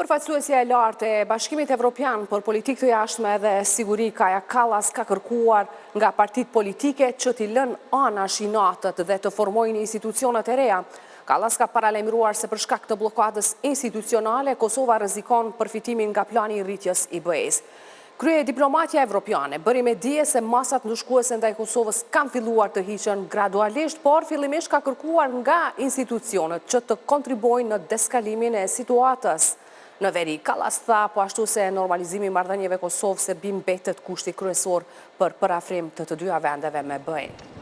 Përfaqësuesja e lartë e Bashkimit Evropian për Politikë të Jashtme dhe Siguri Kaja Kallas ka kërkuar nga partitë politike që t'i lënë anash inatet dhe të formojnë institucionet e reja. Kallas ka paralajmëruar se për shkak të bllokadës institucionale, Kosova rrezikon përfitimin nga plani i rritjes i BE-së. Kryediplomatja evropiane bëri me dije se masat ndëshkuese ndaj Kosovës kanë filluar të hiqen gradualisht, por fillimisht ka kërkuar nga institucionet që të kontribuojnë në deskalimin e situatës në veri. Kallas tha po ashtu se normalizimi i marrëdhënieve Kosovë-Serbi mbetet kushti kryesor për përafrim të të dyja vendeve me BE-në.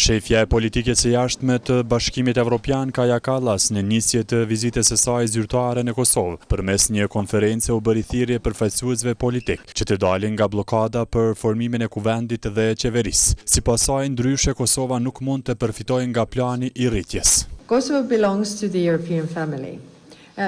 Shefja e politikës së jashtme të Bashkimit Evropian, Kaja Kallas, në nisje të vizitës së saj zyrtare në Kosovë, përmes një konference u bëri thirrje përfaqësuesve politik që të dalin nga bllokada për formimin e Kuvendit dhe Qeverisë. Sipas saj, ndryshe Kosova nuk mund të përfitojë nga plani i rritjes. Kosovo belongs to the European family.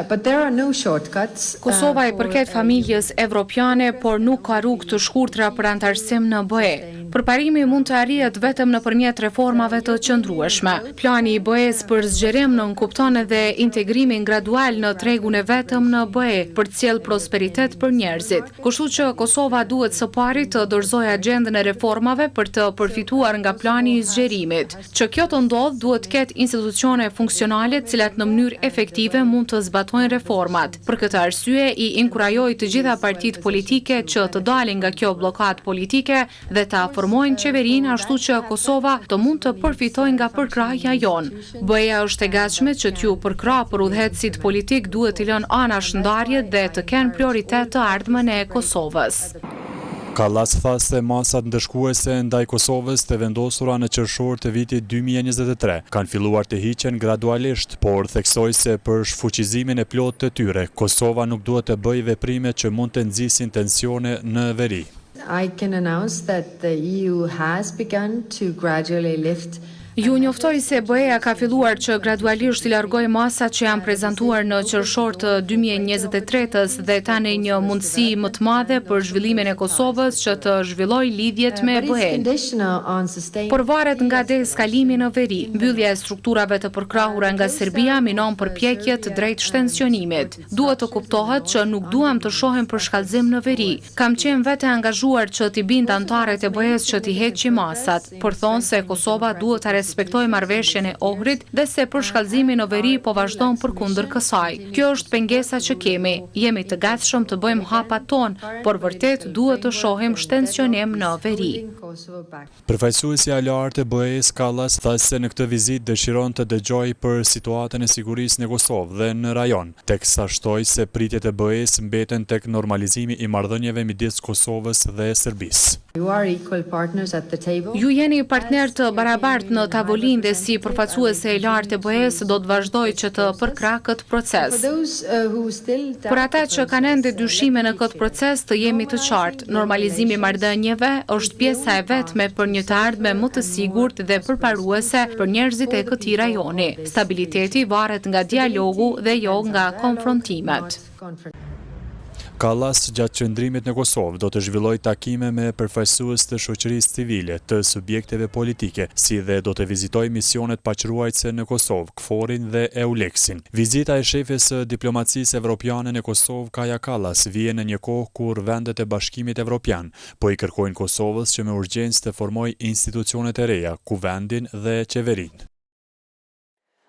But there are no shortcuts. Kosova i përket familjes evropiane, por nuk ka rrugë të shkurtra për anëtarësim në BE. Përparimi mund të arrihet vetëm nëpërmjet reformave të qëndrueshme. Plani i BE-së për zgjerim nënkupton edhe integrimin gradual në tregun e vetëm në BE, për të sjellë prosperitet për njerëzit. Kështu që Kosova duhet së pari të dorëzojë agjendën e reformave për të përfituar nga plani i zgjerimit. Që kjo të ndodhë, duhet të ketë institucione funksionale të cilat në mënyrë efektive mund të zbatojnë reformat. Për këtë arsye, i inkurajoj të gjitha partitë politike që të dalin nga kjo bllokadë politike dhe ta formojnë qeverinë ashtu që Kosova të mund të përfitojë nga përkrahja jonë. BE-ja është e gatshme që t'ju përkrahë por udhëheqësit politikë duhet t'i lënë anash ndarjet dhe të kenë prioritet të ardhmen e Kosovës. Kallas tha se masat ndëshkuese ndaj Kosovës të vendosura në qershor të vitit 2023 kanë filluar të hiqen gradualisht, por theksoi se për shfuqizimin e plotë të tyre, Kosova nuk duhet të bëjë veprime që mund të nxisin tensione në veri. I can announce that the EU has begun to gradually lift Ju njoftoj se BE-ja ka filluar që gradualisht t'i largojë masat që janë prezantuar në qershor të 2023-ës dhe tani një mundësi më të madhe për zhvillimin e Kosovës që të zhvillojë lidhjet me BE-n. Por varet nga deeskalimi në veri. Mbyllja e strukturave të përkrahura nga Serbia minon përpjekjet drejt shtensionimit. Duhet të kuptohet që nuk duam të shohim përshkallëzim në veri. Kam qenë vetë e angazhuar që t'i bind anëtarët e BE-së që t'i heqin masat, por thonë se Kosova duhet ta respektojë marrëveshjen e Ohrit dhe se përshkallëzimi në veri po vazhdon përkundër kësaj. Kjo është pengesa që kemi. Jemi të gatshëm të bëjmë hapat tonë, por vërtet duhet të shohim shtensionim në veri. Përfaqësuesja e lartë e BE-së, Kallas, tha se në këtë vizitë dëshiron të dëgjojë për situatën e sigurisë në Kosovë dhe në rajon, teksa shtoi se pritjet e BE-së mbeten tek normalizimi i marrëdhënieve midis Kosovës dhe Serbisë. Ju jeni partner të barabartë në tavolinë dhe si përfaqësuese e lartë e BE-së do të vazhdoj që të përkrah këtë proces. Për ata që kanë ende dyshime në këtë proces, të jemi të qartë, normalizimi i marrëdhënieve është pjesa e vetme për një të ardhme më të sigurt dhe përparuese për njerëzit e këtij rajoni. Stabiliteti varet nga dialogu dhe jo nga konfrontimet. Kallas gjatë qëndrimit në Kosovë do të zhvillojë takime me përfaqësues të shoqërisë civile, të subjekteve politike, si dhe do të vizitojë misionet paqeruajtëse në Kosovë, KFOR-in dhe EULEX-in. Vizita e shefes së diplomacisë evropiane në Kosovë, Kaja Kallas, vjen në një kohë kur vendet e Bashkimit Evropian po i kërkojnë Kosovës që me urgjencë të formojë institucionet e reja, Kuvendin dhe Qeverinë.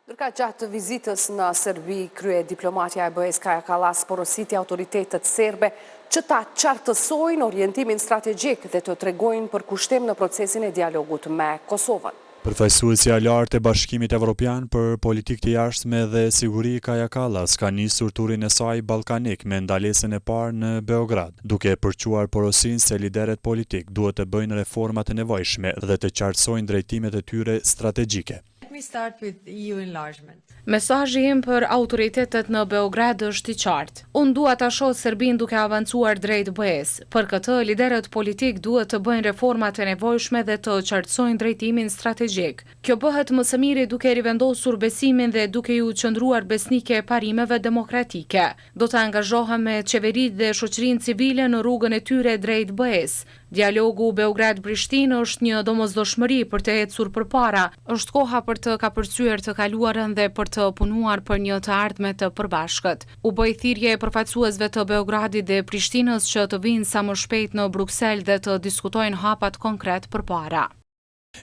Ndërkaq gjatë vizitës në Serbi, kryediplomatja e BE-së Kaja Kallas porositi autoritetet serbe që ta qartësojnë orientimin strategjik dhe të tregojnë përkushtim në procesin e dialogut me Kosovën. Përfaqësuesja e lartë e Bashkimit Evropian për Politikë të Jashtme dhe Siguri Kaja Kallas ka nisur turin e saj ballkanik me ndalesën e parë në Beograd, duke përçuar porosinë se liderët politikë duhet të bëjnë reformat e nevojshme dhe të qartësojnë drejtimet e tyre strategjike. Mesazhi im për autoritetet në Beograd është i qartë. Unë dua ta shoh Serbinë duke avancuar drejt BE-së. Për këtë, liderët politikë duhet të bëjnë reformat e nevojshme dhe të qartësojnë drejtimin strategjik. Kjo bëhet më së miri duke rivendosur besimin dhe duke iu qëndruar besnike parimeve demokratike. Do të angazhohem me qeveritë dhe shoqërinë civile në rrugën e tyre drejt BE-së. Dialogu Beograd-Prishtinë është një domosdoshmëri për të ecur përpara. Është koha për të kapërcyer të kaluarën dhe për të punuar për një të ardhme të përbashkët. U bëj thirrje përfaqësuesve të Beogradit dhe Prishtinës që të vijnë sa më shpejt në Bruksel dhe të diskutojnë hapat konkretë përpara.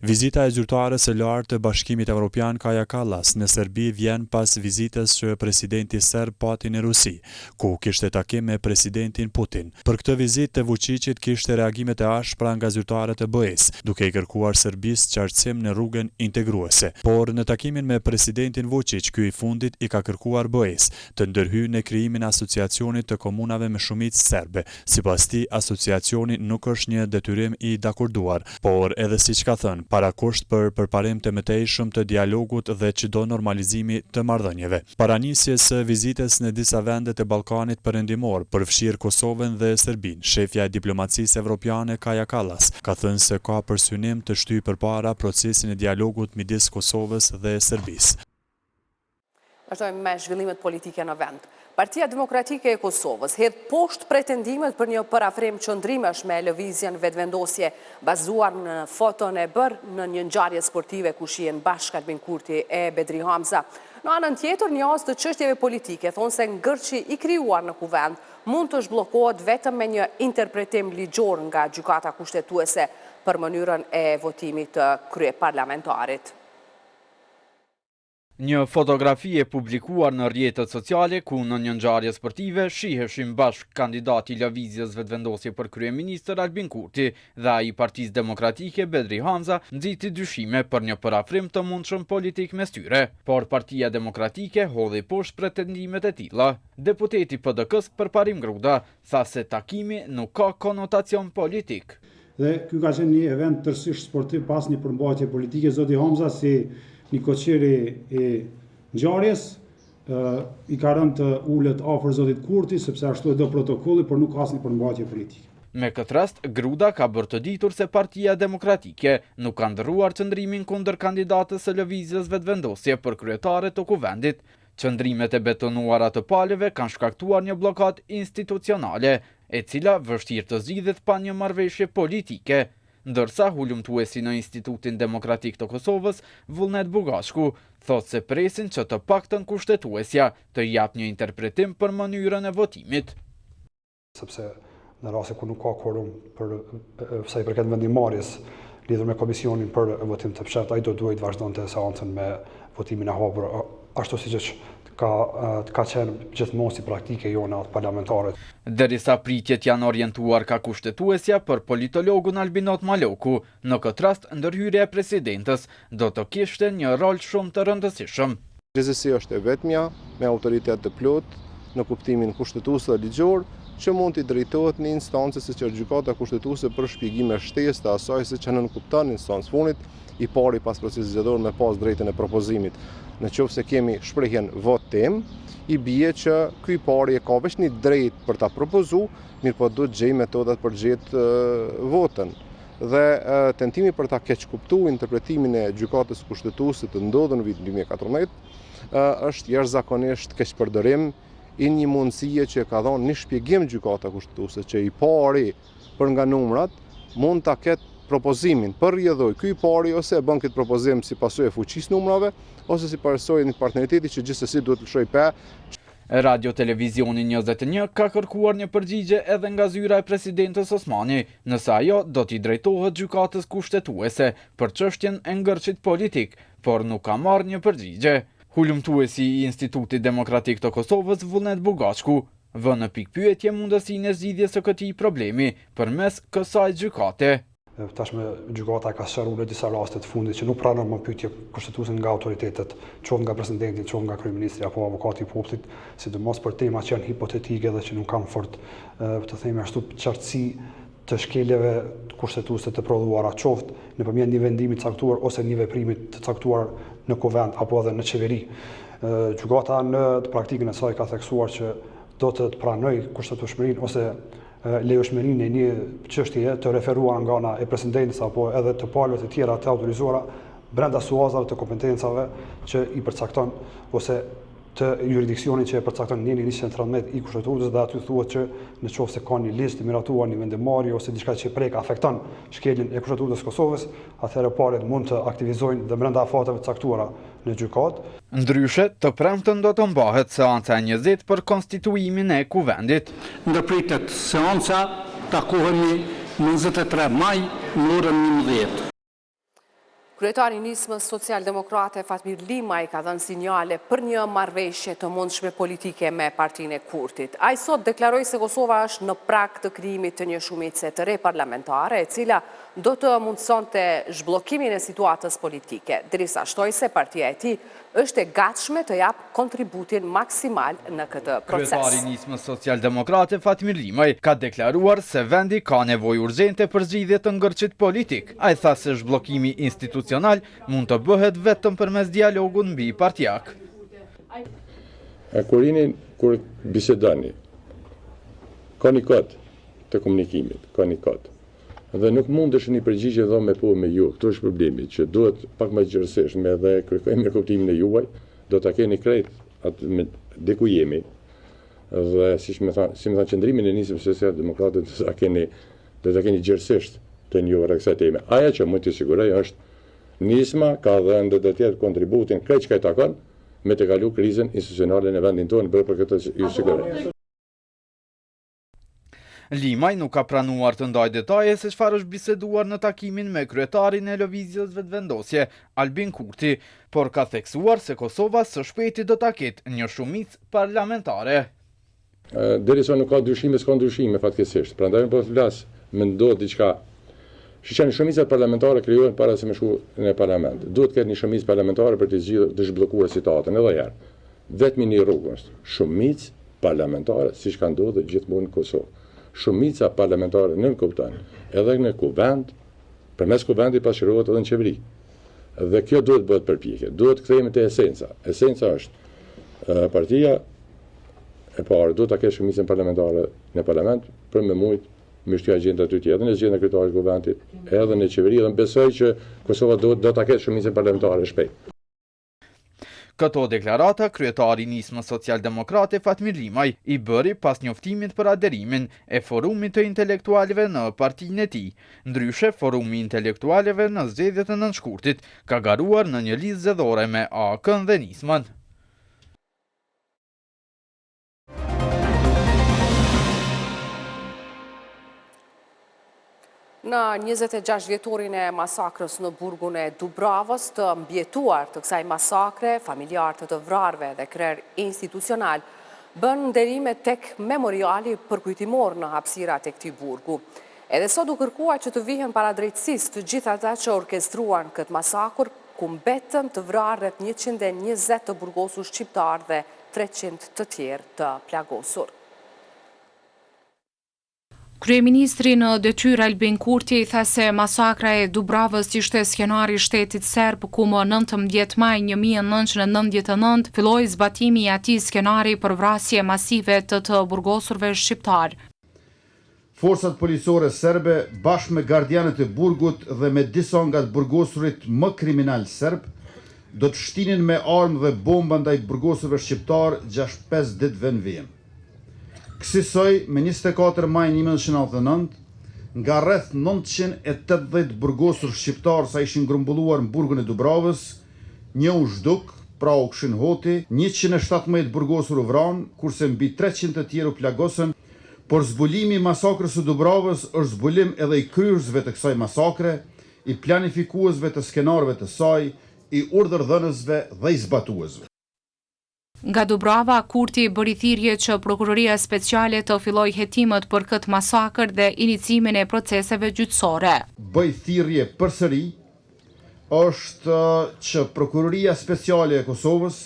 Vizita e zyrtares së lartë të Bashkimit Evropian Kaja Kallas në Serbi vjen pas vizitës që presidenti serb pati në Rusi, ku kishte takim me presidentin Putin. Për këtë vizitë të Vuçiqit kishte reagime të ashpra nga zyrtarët e BE-së, duke i kërkuar Serbisë qartësim në rrugën integruese. Por në takimin me presidentin Vuçiq ky i fundit i ka kërkuar BE-së të ndërhyjë në krijimin e Asociacionit të komunave me shumicë serbe. Sipas tij, Asociacioni nuk është një detyrim i dakorduar, por edhe siç ka thënë, parakusht për përparim të mëtejshëm të dialogut dhe çdo normalizimi të marrëdhënieve. Para nisjes së vizitës në disa vende të Ballkanit Perëndimor, përfshirë Kosovën dhe Serbinë, shefja e diplomacisë evropiane Kaja Kallas, ka thënë se ka për synim të shtyjë përpara procesin e dialogut midis Kosovës dhe Serbisë. Vazhdojmë me zhvillimet politike në vend. Partia Demokratike e Kosovës hedh poshtë pretendimet për një përafrim qëndrimesh me lëvizjen Vetëvendosje, bazuar në foton e bërë në një ngjarje sportive ku shihen bashkë Albin Kurti e Bedri Hamza. Në anën tjetër, njohës të çështjeve politike thonë se ngërçi i krijuar në Kuvend mund të zhbllokohet vetëm me një interpretim ligjor nga Gjykata Kushtetuese për mënyrën e votimit të kryeparlamentarit. Një fotografi e publikuar në rrjetet sociale ku në një ngjarje sportive shiheshin bashkë kandidati i Lëvizjes Vetëvendosje për kryeministër Albin Kurti dhe ai i Partisë Demokratike Bedri Hamza nxiti dyshime për një përafrim të mundshëm politik mes tyre. Por Partia Demokratike hodhi poshtë pretendimet e tilla. Deputeti i PDK-së Përparim Gruda tha se takimi nuk ka konotacion politik. Dhe ky ka qenë një event tërësisht sportiv pa asnjë përmbajtje politike. Zoti Hamza si nikoqir i ngjarjes i ka rënë të ulet afër zotit Kurti sepse ashtu e do protokolli, por nuk ka asnjë përmbajtje politike. Me këtë rast, Gruda ka bërë të ditur se Partia Demokratike nuk ka ndërruar qëndrimin kundër kandidates së Lëvizjes Vetëvendosje për kryetare të Kuvendit. Qëndrimet e betonuara të palëve kanë shkaktuar një bllokadë institucionale, e cila vështirë të zgjidhet pa një marrëveshje politike. Ndërsa, hulumtuesi në Institutin Demokratik të Kosovës, Vullnet Bugaqku, thotë se presin që të paktën Kushtetuesja të japë një interpretim për mënyrën e votimit. Sepse në raste kur nuk ka kuorum për sa i përket vendimmarrjes lidhur me komisionin për votim të fshehtë, ai do duhej të vazhdonte seancën me votimin e hapur, ashtu siç ka ka qenë gjithmonë si praktikë e jona parlamentare. Derisa pritjet janë orientuar ka Kushtetuesja për politologun Albinot Maloku, në këtë rast ndërhyrja e presidentes do të kishte një rol shumë të rëndësishëm. Gjithsesi është e vetmja me autoritet të plotë në kuptimin kushtetues dhe ligjor që mund t'i drejtohet një instance siç është Gjykata Kushtetuese për shpjegime shtesë të asaj se çka nënkupton në instancë të fundit i pari pas procesit zgjedhor me pas drejtën e propozimit. Në qoftë se kemi shprehjen votim, i bie që ky i pari e ka veç një drejtë për ta propozu, mirëpo duhet gjej metodat për gjetë votën. Dhe tentimi për ta keqkuptu interpretimin e gjykatës kushtetuese të ndodhur në vitin 2014, është jashtëzakonisht keqpërdorim i një mundësie që ka dhënë një shpjegim gjykata kushtetuese që i pari për nga numrat, mund ta ketë propozimin për rrjedhojë ky i pari ose e bën këtë propozim si pasojë e fuqisë numrave ose si pasojë e një partneriteti që gjithsesi duhet të lëshojë pe. Radio Televizioni 21 ka kërkuar një përgjigje edhe nga zyra e presidentes Osmani, nëse ajo do t'i drejtohet Gjykatës Kushtetuese për çështjen e ngërçit politik, por nuk ka marrë një përgjigje. Hulumtuesi i Institutit Demokratik të Kosovës, Vullnet Bugaqku, vë në pikëpyetje mundësinë e zgjidhjes së këtij problemi përmes kësaj gjykate. Tashmë gjykata e ka sqaruar në disa raste të fundit që nuk pranon më pyetje kushtetuese nga autoritetet, qoftë nga presidenti, qoftë nga kryeministri apo avokati i popullit, sidomos për tema që janë hipotetike dhe që nuk kanë fort, të themi ashtu, qartësi të shkeljeve kushtetuese të prodhuara, qoftë nëpërmjet një vendimi të caktuar ose një veprimi të caktuar në kuvend apo edhe në qeveri. Gjykata në praktikën e saj ka theksuar që do të pranojë kushtetueshmërinë ose lejueshmërinë e një çështjeje të referuar nga ana e presidencës apo edhe të palëve të tjera të autorizuara brenda suazave të kompetencave që i përcakton ose. të juridiksionit që e përcakton neni 113 i Kushtetutës dhe aty thuhet që në qoftë se ka një ligj të miratuar, një vendimmarrje ose diçka që prek afekton shkeljen e Kushtetutës së Kosovës, atëherë palët mund të aktivizojnë dhe brenda afateve të caktuara në gjykatë. Ndryshe, të premten do të mbahet seanca e njëzet për konstituimin e Kuvendit. Ndërpritet seanca, takohemi më 23 maj në orën 11. Kryetari i Nismës Socialdemokrate Fatmir Limaj ka dhënë sinjale për një marrëveshje të mundshme politike me partinë e Kurtit. Ai sot deklaroi se Kosova është në prag të krijimit të një shumice të re parlamentare, e cila do të mundësonte zhbllokimin e situatës politike, derisa shtoi se partia e tij është e gatshme të japë kontributin maksimal në këtë proces. Kryetari i Nismës Socialdemokrate Fatmir Limaj ka deklaruar se vendi ka nevojë urgjente për zgjidhje të ngërçit politik. Ai tha se zhbllokimi institucional mund të bëhet vetëm përmes dialogut mbipartiak. Kur jeni, kur bisedoni, ka një kod të komunikimit, ka një kod. Dhe nuk mundesh një përgjigje dho me po me jo, këtu është problemi, që duhet pak më gjerësisht me dhe kërkoj mirëkuptimin e juaj, do ta keni krejt atë me diku jemi, dhe si me thanë, si me thanë qëndrimin e Nismës Socialdemokrate do ta keni do ta keni gjerësisht të njohur e kësaj teme. Ajo që mund të siguroj është Nisma ka dhënë dhe do të jetë kontributin krejt çka i takon me të kalu krizën institucionale në vendin tonë, bërë për këtë ju siguroj. Limaj nuk ka pranuar të ndajë detaje se çfarë është biseduar në takimin me kryetarin e Lëvizjes Vetëvendosje, Albin Kurti, por ka theksuar se Kosova së shpejti do ta ketë një shumicë parlamentare. Derisa nuk ka ndryshime, s'ka ndryshime fatkeqësisht. Prandaj unë po flas, me ndodh diçka. Shiqoni, shumicat parlamentare krijohen para se me shku në parlament. Duhet të ketë një shumicë parlamentare për të zgjidhur, të zhbllokuar situatën edhe një herë. Vetëm një rrugë është, shumicë parlamentare, siç ka ndodhur gjithmonë në Kosovë. Shumica parlamentare nënkupton edhe në kuvend, përmes kuvendit pasqyrohet edhe në qeveri. Dhe kjo duhet bëhet përpjekje. Duhet të kthehemi te esenca. Esenca është partia e parë duhet ta ketë shumicën parlamentare në parlament për me mujt me shty agjenda tutje edhe në zgjedhjen e kryetarit të kuvendit, edhe në qeveri dhe besoj që Kosova do do ta ketë shumicën parlamentare shpejt. Këto deklarata kryetari i Nismës Socialdemokrate Fatmir Limaj i bëri pas njoftimit për aderimin e Forumit të Intelektualëve në partinë e tij. Ndryshe, Forumi i Intelektualëve në zgjedhjet e 9 shkurtit ka garuar në një listë zgjedhore me AAK-në dhe Nismën. Në 26 vjetorin e masakrës në burgun e Dubravës të mbijetuar të kësaj masakre, familjarë të të vrarëve dhe krerë institucionalë, bënë nderime tek memoriali përkujtimor në hapësirat e këtij burgu. Edhe sot u kërkua që të vihen para drejtësisë të gjithë ata që orkestruan këtë masakër, ku mbetën të vrarë rreth 120 të burgosur shqiptarë dhe 300 të tjerë të plagosur. Kryeministri në detyrë Albin Kurti tha se masakra e Dubravës ishte skenari i shtetit serb ku më 19 maj 1999 filloi zbatimi i atij skenari për vrasje masive të të burgosurve shqiptarë. Forcat policore serbe bashkë me gardianët e burgut dhe me disa nga të burgosurit më kriminalë serbë, do të shtinin me armë dhe bomba ndaj të burgosurve shqiptarë gjatë 5 ditëve në vijim. Kësisoj, me 24 maj 1999, nga rreth 980 burgosur shqiptarë sa ishin grumbulluar në burgun e Dubravës, një u zhduk, pra Ukshin Hoti, 117 burgosur u vranë, kurse mbi 300 të tjerë u plagosën, por zbulimi i masakrës së Dubravës është zbulim edhe i kryerësve të kësaj masakre, i planifikuesve të skenarëve të saj, i urdhërdhënësve dhe i zbatuesve. Nga Dubrava, Kurti bëri thirrje që Prokuroria Speciale të fillojë hetimet për këtë masakër dhe inicimin e proceseve gjyqësore. Bëj thirrje përsëri është që Prokuroria Speciale e Kosovës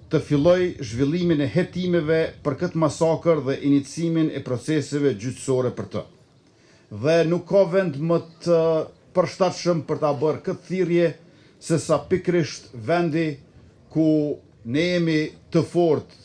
të fillojë zhvillimin e hetimeve për këtë masakër dhe inicimin e proceseve gjyqësore për të. Dhe nuk ka vend më të përshtatshëm për ta bërë këtë thirrje se sa pikërisht vendi ku ne jemi të fortë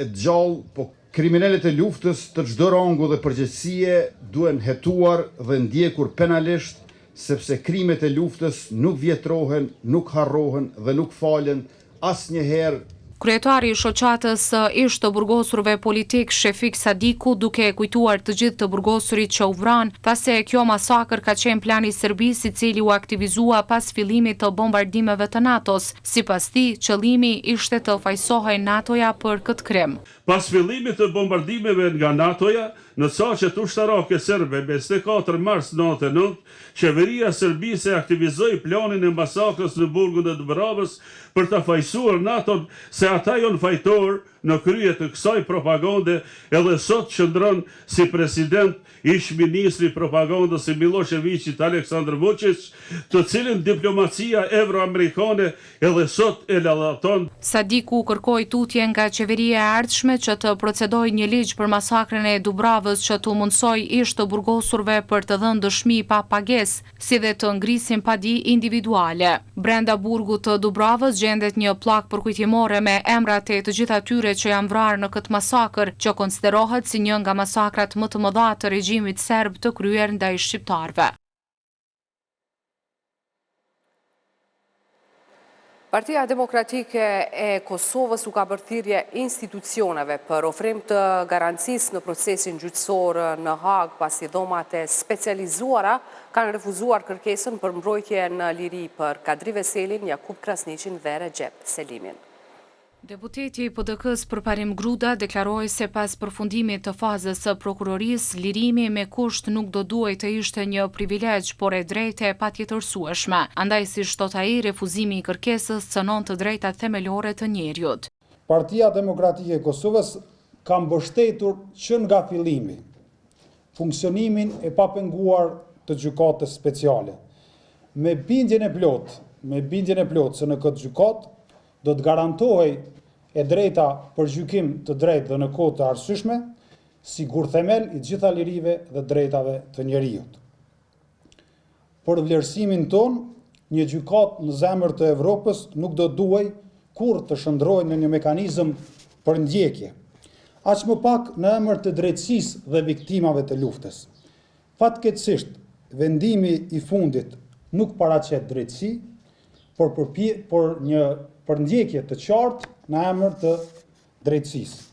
e të gjallë, po kriminelët e luftës të çdo rangu dhe përgjegjësie duhen hetuar dhe ndjekur penalisht, sepse krimet e luftës nuk vjetrohen, nuk harrohen dhe nuk falen asnjëherë. Kryetari i Shoqatës së ish të burgosurve politikë, Shefik Sadiku, duke kujtuar të gjithë të burgosurit që u vranë, tha se kjo masakër ka qenë plan i Serbisë i cili u aktivizua pas fillimit të bombardimeve të NATO-s. Sipas tij, qëllimi ishte të fajësohej NATO-ja për këtë krim. Pas fillimit të bombardimeve nga NATO-ja, në caqet ushtarake serbe me 24 mars 99, qeveria e Serbisë e aktivizoi planin e masakrës në burgun e Dubravës për ta fajësuar NATO-n se ata janë fajtorë në krye të kësaj propagande edhe sot qëndron si president ish-ministri i propagandës i Millosheviqit Aleksandër Vuçiq, të cilin diplomacia evro-amerikane edhe sot e lavdaton. Sadiku kërkoi tutje nga qeveria e ardhshme që të procedojë një ligj për masakrën e Dubravës që t'u mundësojë ish të burgosurve për të dhënë dëshmi pa pagesë, si dhe të ngrisin padi individuale. Brenda burgut të Dubravës gjendet një pllakë përkujtimore me emrat e të gjithë atyre që janë vrarë në këtë masakër, që konsiderohet si një nga masakrat më të mëdha të regjimit serb të kryer ndaj shqiptarëve. Partia Demokratike e Kosovës u ka bërë thirrje institucioneve për ofrim të garancisë në procesin gjyqësor në Hagë, pasi dhomat e specializuara kanë refuzuar kërkesën për mbrojtje në liri për Kadri Veselin, Jakup Krasniqin dhe Rexhep Selimin. Deputeti i PDK-së Përparim Gruda deklaroi se pas përfundimit të fazës së prokurorisë, lirimi me kusht nuk do duhej të ishte një privilegj, por e drejtë e patjetërsueshme. Andaj, siç thotë ai, refuzimi i kërkesës cënon të drejtat themelore të njeriut. Partia Demokratike e Kosovës ka mbështetur që nga fillimi funksionimin e papenguar të Gjykatës Speciale. Me bindjen e plotë, me bindjen e plotë se në këtë gjykatë do të garantohej e drejta për gjykim të drejtë dhe në kohë të arsyeshme, si gurthemel i të gjitha lirive dhe drejtave të njeriut. Për vlerësimin tonë, një gjykatë në zemër të Evropës nuk do duhej kurrë të shndërrohej në një mekanizëm përndjekje, aq më pak në emër të drejtësisë dhe viktimave të luftës. Fatkeqësisht, vendimi i fundit nuk paraqet drejtësi, por por një përndjekje të qartë në emër të drejtësisë.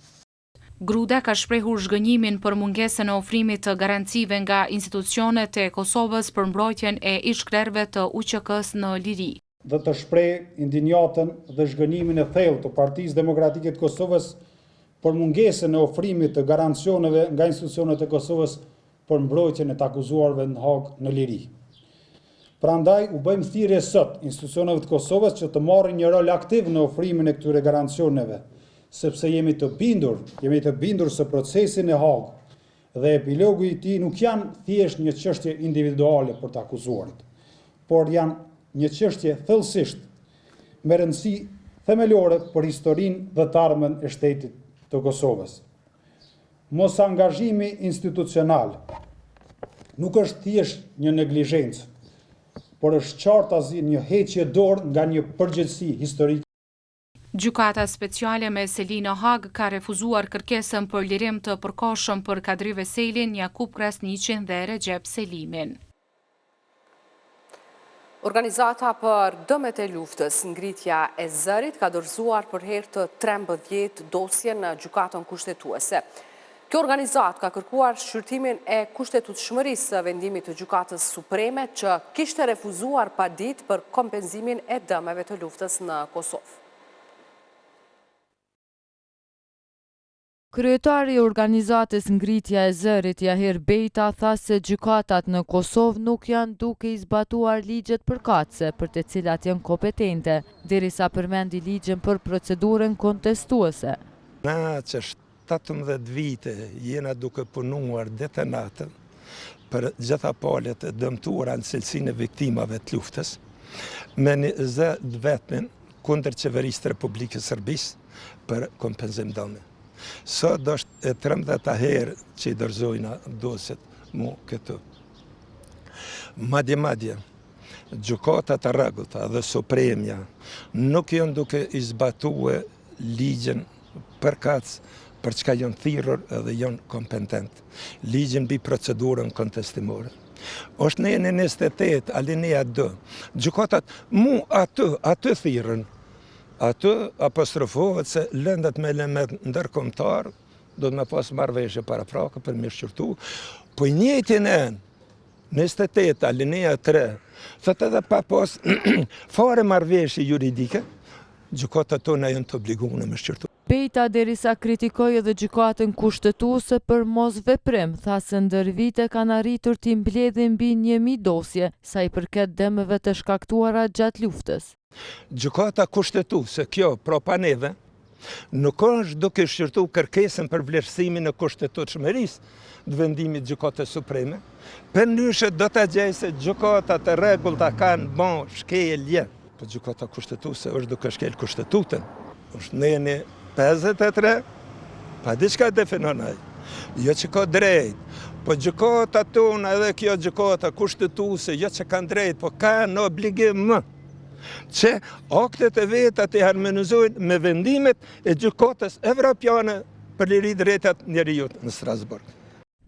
Gruda ka shprehur zhgënjimin për mungesën e ofrimit të garancive nga institucionet e Kosovës për mbrojtjen e ish-krerëve të UÇK-së në liri. Dhe të shpreh indinjatën dhe zhgënjimin e thellë të Partisë Demokratike të Kosovës për mungesën e ofrimit të garancioneve nga institucionet e Kosovës për mbrojtjen e të akuzuarve në Hagë në liri. Prandaj u bëjmë thirrje sot institucioneve të Kosovës që të marrin një rol aktiv në ofrimin e këtyre garancioneve, sepse jemi të bindur, jemi të bindur se procesi në Hagë dhe epilogu i tij nuk janë thjesht një çështje individuale për të akuzuarit, por janë një çështje thellësisht me rëndësi themelore për historinë dhe të ardhmen e shtetit të Kosovës. Mosangazhimi institucional nuk është thjesht një neglizhencë, por është qartazi një heqje dorë nga një përgjegjësi historike. Gjykata Speciale me seli në Hagë ka refuzuar kërkesën për lirim të përkohshëm për Kadri Veselin, Jakup Krasniqin dhe Rexhep Selimin. Organizata për dëmet e luftës, ngritja e zërit, ka dorëzuar për herë të 13 dosje në gjykatën kushtetuese. Kjo organizatë ka kërkuar shqyrtimin e kushtetutshmërisë së vendimit të gjykatës supreme që kishte refuzuar paditë për kompenzimin e dëmeve të luftës në Kosovë. Kryetari i organizatës Ngritja e Zërit, Jahir Bejta tha se gjykatat në Kosovë nuk janë duke i zbatuar ligjet përkatëse për të cilat janë kompetente, derisa përmendi ligjin për procedurën kontestuese. Na që 17 vite jena duke punuar ditë e natë për gjitha palët e dëmtuara në cilësinë e viktimave të luftës, me një zë të vetmin kundër qeverisë të Republikës Serbisë për kompenzim dëmi. Sot është e 13 herë që i dorëzojna dosjet mu këtu. Madje madje, gjykatat e rregullta dhe supremja nuk janë duke i zbatue ligjin përkatës për çka janë thirrur edhe janë kompetent. Ligjin mbi procedurën kontestimore. Është neni 28, alinea 2. Gjykatat mu aty, aty thirrën. Aty apostrofohet se lëndët me element ndërkombëtar duhet me pas marrëveshje paraprake për me shqyrtu, po i njëjti nen, 28 alinea 3, thotë edhe pa pas fare marrëveshje juridike, gjykatat tona janë të obliguara me shqyrtu. Bejta derisa kritikoi edhe Gjykatën Kushtetuese për mosveprim, tha se ndër vite kanë arritur t'i mbledhin mbi 1000 dosje, sa i përket dëmeve të shkaktuara gjatë luftës. Gjykata Kushtetuese, kjo prapa neve, nuk është duke shqyrtu kërkesën për vlerësimin e kushtetutshmërisë të vendimit Gjykatës Supreme, përndryshe do ta gjejë se gjykatat e rregullta kanë bo shkelje. Po Gjykata Kushtetuese është duke shkel Kushtetutën. Është neni 53, pa diçka definon ai. Jo që ka drejt, po gjykatat tona edhe kjo gjykata kushtetuese, jo që kanë drejt, po kanë obligim që aktet e veta t'i harmonizojnë me vendimet e gjykatës evropiane për liri drejtat njeriut në Strasburg.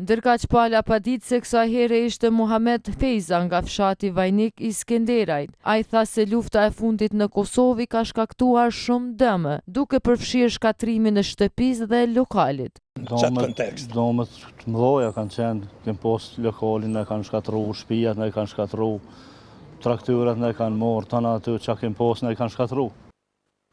Ndërkaq pala paditëse kësaj here ishte Muhamet Fejza nga fshati Vajnik i Skenderajt. Ai tha se lufta e fundit në Kosovë i ka shkaktuar shumë dëme, duke përfshirë shkatërrimin e shtëpisë dhe lokalit. Dëmet të mëdha kanë qenë, kem pas lokalin na e kanë shkatërru, shtëpiat na i kanë shkatërru, traktorët na i kanë marrë, tana ato çka kem pas na i kanë shkatërru.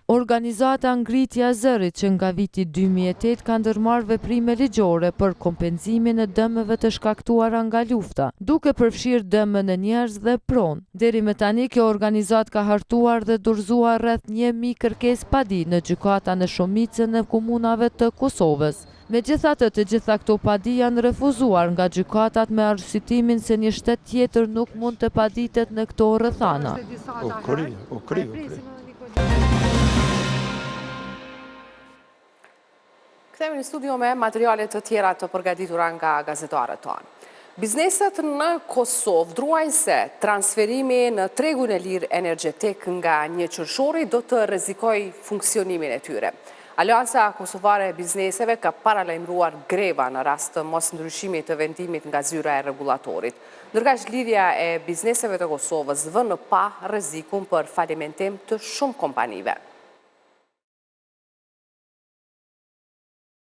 Organizata Ngritja e Zërit që nga viti 2008 ka ndërmarrë veprime ligjore për kompensimin e dëmeve të shkaktuara nga lufta, duke përfshirë dëme në njerëz dhe pronë. Deri më tani kjo organizatë ka hartuar dhe dorëzuar rreth 1000 kërkesë padi në gjykata në shumicën e komunave të Kosovës. Megjithatë, të gjitha këto padi janë refuzuar nga gjykatat me arsyetimin se një shtet tjetër nuk mund të paditet në këto rrethana. U kry, u kry, u kry. Kthehemi në studio me materiale të tjera të përgatitura nga gazetarët tanë. Bizneset në Kosovë druajnë se transferimi në tregun e lirë energjetik nga një qershori do të rrezikojë funksionimin e tyre. Aleanca Kosovare e Bizneseve ka paralajmëruar greva në rast të mosndryshimit të vendimit nga zyra e rregullatorit. Ndërkaq Lidhja e Bizneseve të Kosovës vë në pah rrezikun për falimentim të shumë kompanive.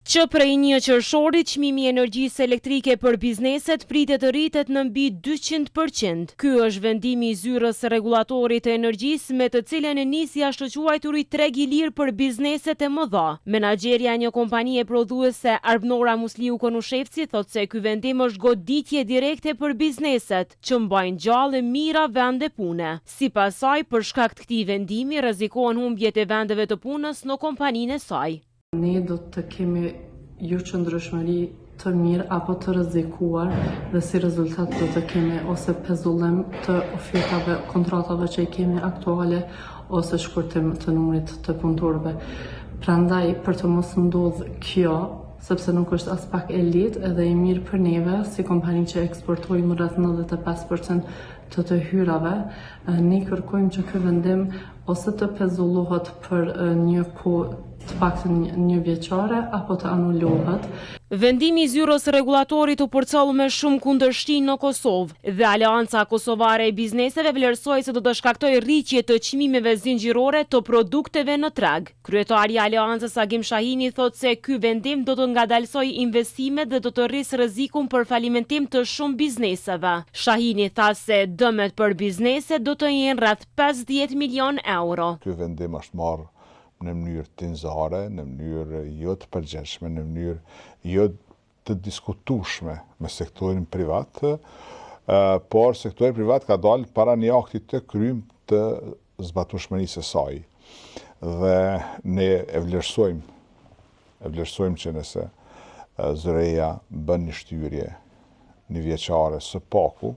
Që prej një qershori, çmimi i energjisë elektrike për bizneset pritet të rritet në mbi 200%. Ky është vendimi i zyrës së rregullatorit të energjisë me të cilën nis i ashtuquajturi treg i lirë për bizneset e mëdha. Menaxherja e një kompanie prodhuese Arbnora Musliu Konushevci thotë se ky vendim është goditje direkte për bizneset, që mbajnë gjallë mijëra vende pune. Sipas saj, për shkak të këtij vendimi rrezikohen humbjet e vendeve të punës në kompaninë e saj. Ne do të kemi jo qëndrueshmëri të mirë apo të rrezikuar dhe si rezultat do të kemi ose pezullim të ofertave, kontratave që i kemi aktuale ose shkurtim të numrit të punëtorëve. Prandaj, për të mos ndodhë kjo, sepse nuk është aspak e lehtë edhe e mirë për neve si kompani që eksportojmë rreth 95% të të hyrave, ne kërkojmë që ky vendim ose të pezullohet për një kohë të paktën një vjeçare apo të anulohet. Vendimi i zyrës së rregullatorit u përcoll me shumë kundërshti në Kosovë dhe Aleanca Kosovare e Bizneseve vlerësoi se do të shkaktojë rritje të çmimeve zinxhirore të produkteve në treg. Kryetari i Aleancës Agim Shahini thotë se ky vendim do të ngadalësojë investimet dhe do të rrisë rrezikun për falimentim të shumë bizneseve. Shahini tha se dëmet për bizneset do të jenë rreth 50 milionë euro. Ky vendim është marrë në mënyrë tinzare, në mënyrë jo të përgjegjshme, në mënyrë jo të diskutueshme me sektorin privat, por sektori privat ka dalë para një akti të krym të zbatueshmërisë së saj. Dhe ne e vlerësojmë, e vlerësojmë që nëse ZRRE-ja bën një shtyrje një vjeçare së paku,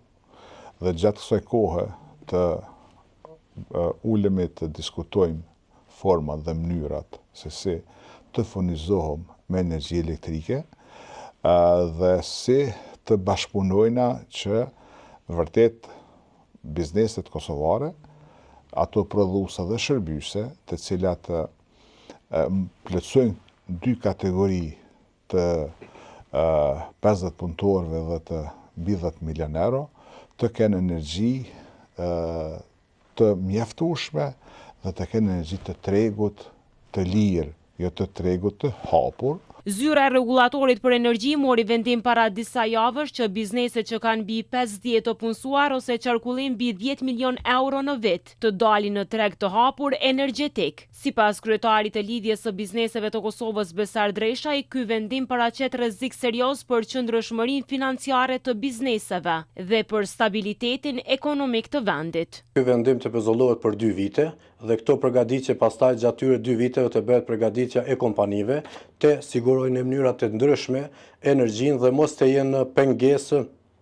dhe gjatë kësaj kohe të ulemi të diskutojmë format dhe mënyrat se si të furnizohem me energji elektrike dhe si të bashkëpunojna që vërtet bizneset kosovare, ato prodhuese dhe shërbyese, të cilat plotësojnë dy kategori të 50 punëtorëve dhe të mbi 10 milion euro, të kenë energji të mjaftueshme dhe të kenë energji të tregut të lirë, jo të tregut të hapur. Zyra e Rregullatorit për Energji mori vendim para disa javësh që bizneset që kanë mbi 50 të punësuar ose qarkullim mbi 10 milionë euro në vit, të dalin në treg të hapur energjetik. Sipas kryetarit të Lidhjes së Bizneseve të Kosovës Besar Dreshaj, ky vendim paraqet rrezik serioz për qëndrueshmërinë financiare të bizneseve dhe për stabilitetin ekonomik të vendit. Ky vendim të pezullohet për dy vite dhe këto përgatitje pastaj gjatë tyre dy viteve të bëhet përgatitja e kompanive të sigurojnë në mënyra të ndryshme energjinë dhe mos të jenë në pengesë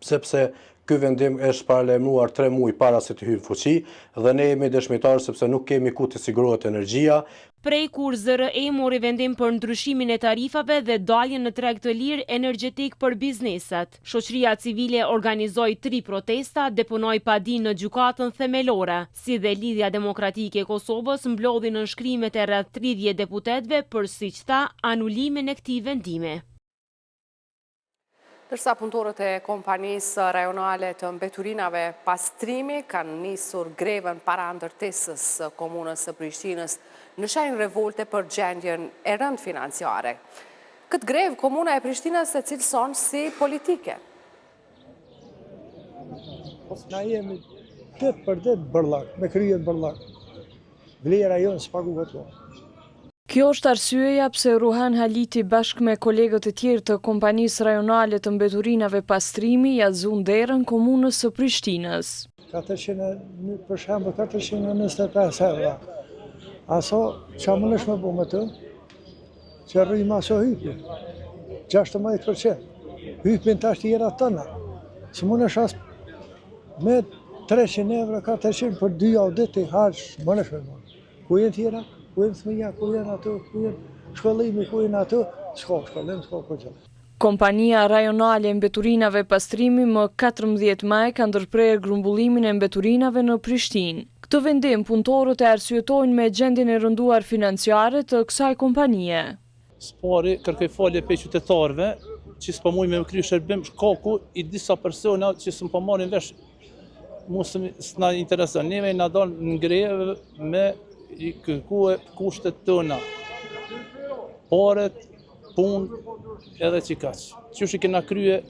sepse ky vendim është paralajmëruar tre muaj para se të hyjë në fuqi dhe ne jemi dëshmitarë sepse nuk kemi ku të sigurohet energjia. Prej kur ZRE mori vendim për ndryshimin e tarifave dhe daljen në treg të lirë energjetik për bizneset, shoqëria civile organizoi tri protesta, deponoi padi në Gjykatën Themelore, si dhe Lidhja Demokratike e Kosovës mblodhi nënshkrimet e rreth 30 deputetëve për, siç tha, anulimin e këtij vendimi. Ndërsa punëtorët e kompanisë rajonale të mbeturinave Pastrimi kanë nisur grevën para ndërtesës së komunës së Prishtinës në shenjë revolte për gjendjen e rëndë financiare. Këtë grevë komuna e Prishtinës e cilëson si politike. Na jemi ditë për ditë bërllok, me krye bërllok. Vlera jonë s'paguhet më. Kjo është arsyeja pse Ruhan Haliti bashkë me kolegët e tjerë të kompanisë rajonale të mbeturinave Pastrimi ia zunë derën komunës së Prishtinës. 400, për shembull 425 euro. A sa ça mundesh me bo me të? Që rryma sa hypi. 16%. Hypin tash tjera tëna. S'mundesh as me 300 euro, 400 për dy javë ditë i harxh, s'mundesh me bo. Ku jenë tjera? Ku jenë fëmija? Ku jenë ato? Ku jenë shkollimi? Ku jenë ato? S'ka shkollim, s'ka kurgjë. Kompania rajonale e mbeturinave Pastrimi më 14 maj ka ndërprerë grumbullimin e mbeturinave në Prishtinë. Këtë vendim punëtorët e arsyetojnë me gjendjen e rënduar financiare të kësaj kompanie. S'pari kërkoj falje prej qytetarëve që s'po mujmë me kry shërbim shkaku i disa persona që s'më po marrin vesh mu s'na intereson. Neve na dal në grevë me i kërkue kushtet tona. Paret, punë, edhe qikaq. Qysh i kena krye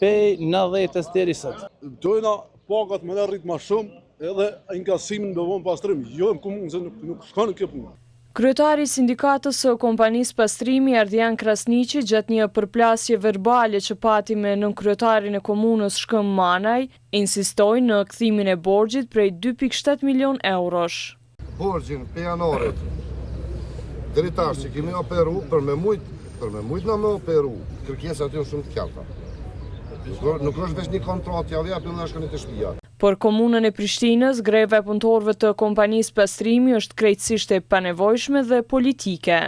pej nëntëdhjetës deri sot. Dojna pagat me na rrit ma shumë edhe inkasimin me bo pastrim, jo në komunë se nuk, nuk shkon kjo punë. Kryetari i Sindikatës së Kompanisë Pastrimi, Ardian Krasniqi, gjatë një përplasje verbale që pati me nënkryetarin e komunës Shkëmb Manaj, insistoi në kthimin e borxhit prej 2.7 milionë eurosh. Borxhin prej janarit deri tash që kemi operu për me mujt, për me mujt na me operu, kërkesat janë shumë të qarta. Nuk, nuk është veç një kontratë, ja japim dhe shkoni te shpia. Për Komunën e Prishtinës, greva e punëtorëve të kompanisë Pastrimi është krejtësisht e panevojshme dhe politike.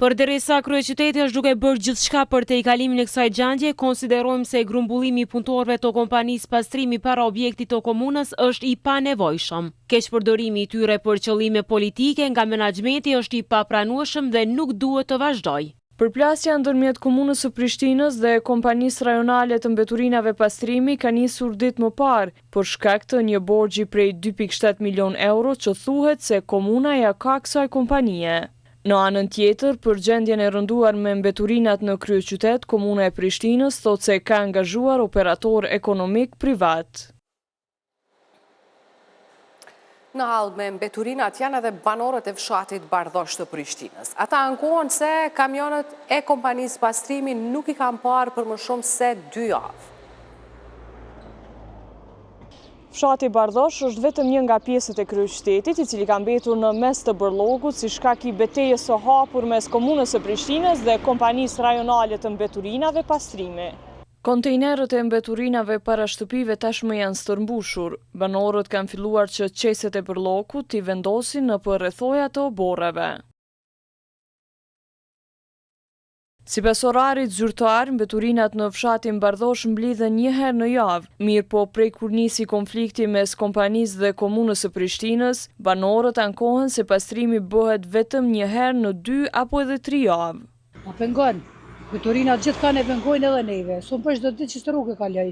Përderisa kryeqyteti është duke bërë gjithçka për tejkalimin e kësaj gjendje, konsiderojmë se grumbullimi i punëtorëve të kompanisë Pastrimi para objektit të komunës është i panevojshëm. Keqpërdorimi i tyre për qëllime politike nga menaxhmenti është i papranueshëm dhe nuk duhet të vazhdojë. Përplasja ndërmjet Komunës së Prishtinës dhe Kompanisë Rajonale të Mbeturinave Pastrimi ka nisur ditë më parë, për shkak të një borxhi prej 2.7 milionë euro që thuhet se komuna ia ka kësaj kompanie. Në anën tjetër, për gjendjen e rënduar me mbeturinat në kryeqytet, Komuna e Prishtinës thotë se ka angazhuar operatorë ekonomikë privatë. Në hall me mbeturinat janë edhe banorët e fshatit Bardhosh të Prishtinës. Ata ankohen se kamionët e kompanisë Pastrimi nuk i kanë parë për më shumë se dy javë. Fshati Bardhosh është vetëm një nga pjesët e kryeqytetit, i cili ka mbetur në mes të bërllogut si shkak i betejës së hapur mes Komunës së Prishtinës dhe kompanisë rajonale të mbeturinave Pastrimi. Kontejnerët e mbeturinave para shtëpive tashmë janë stërmbushur. Banorët kanë filluar që qeset e bërllokut t'i vendosin nëpër rrethoja të oborreve. Sipas orarit zyrtar, mbeturinat në fshatin Bardhosh mblidhen një herë në javë, mirëpo prej kur nisi konflikti mes kompanisë dhe Komunës së Prishtinës, banorët ankohen se pastrimi bëhet vetëm një herë në dy apo edhe tri javë. Na pengon. Mbeturinat gjithkah e pengojnë edhe neve. S'un për çdo ditë qësë rrugë kaloj.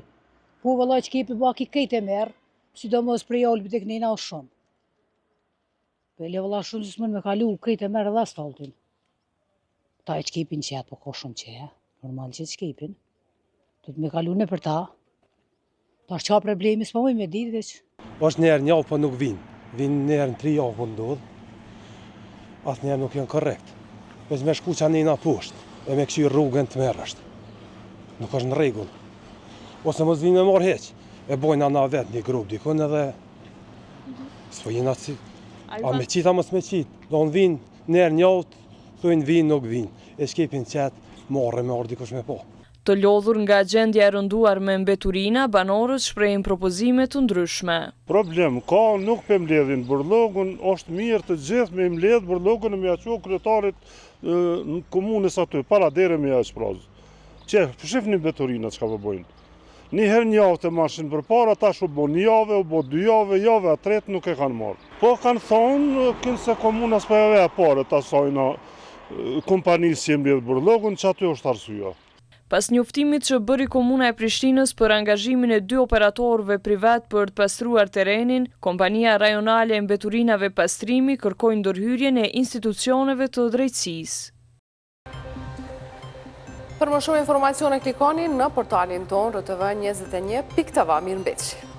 Po vëllai që kepi baki krejt e merr, sidomos prej Alpit e knena është shumë. Po e le vëlla shumë që s'mund me kalu, krejt e merr edhe asfaltin. Ta e qkepin qetë, po ka shumë qe, normal që e qkepin. Do të me kalu nëpër ta. Tash qa problemi, s'po muj me ditë veç. Është një herë n'javë, po nuk vinë. Vinë një herë në tri javë, po ndodhë. Asnjëherë nuk janë korrekt. Veç me shku qanina poshtë, e me kqyrë rrugën tmerr është. Nuk është në rregull. Ose mos vinë me marrë hiç. E bojna na vetë një grup dikun edhe... S'po jena si... A me qitë, a mos me qitë. Do në vinë një herë n'javë, thujnë vinë, nuk vinë. E shkepin qetë, marre me ardhë dikush me po. Të lodhur nga gjendja e rënduar me mbeturina, banorët shprehin propozime të ndryshme. Problem ka, nuk pe mbledhin bërllogun, është mirë të gjithë me mbledh bërllogun e me ja çu kryetarit në komunës aty, para dere me ja shpraz. Qe, shifni mbeturinat çka po bojnë. Një herë një javë të marrshin përpara, tash u bo një javë, u bo dy javë, java e tretë nuk e kanë marrë. Po kanë thonë, kinse komuna s'po ja ve paret asajna kompanisë që mbledh bërllogun, që aty është arsyeja. Pas njoftimit që bëri Komuna e Prishtinës për angazhimin e dy operatorëve privat për të pastruar terrenin, kompania rajonale e mbeturinave Pastrimi kërkoi ndërhyrjen e institucioneve të drejtësisë. Për më shumë informacione klikoni në portalin tonë rtv 21.tv. Mirëmbetshi.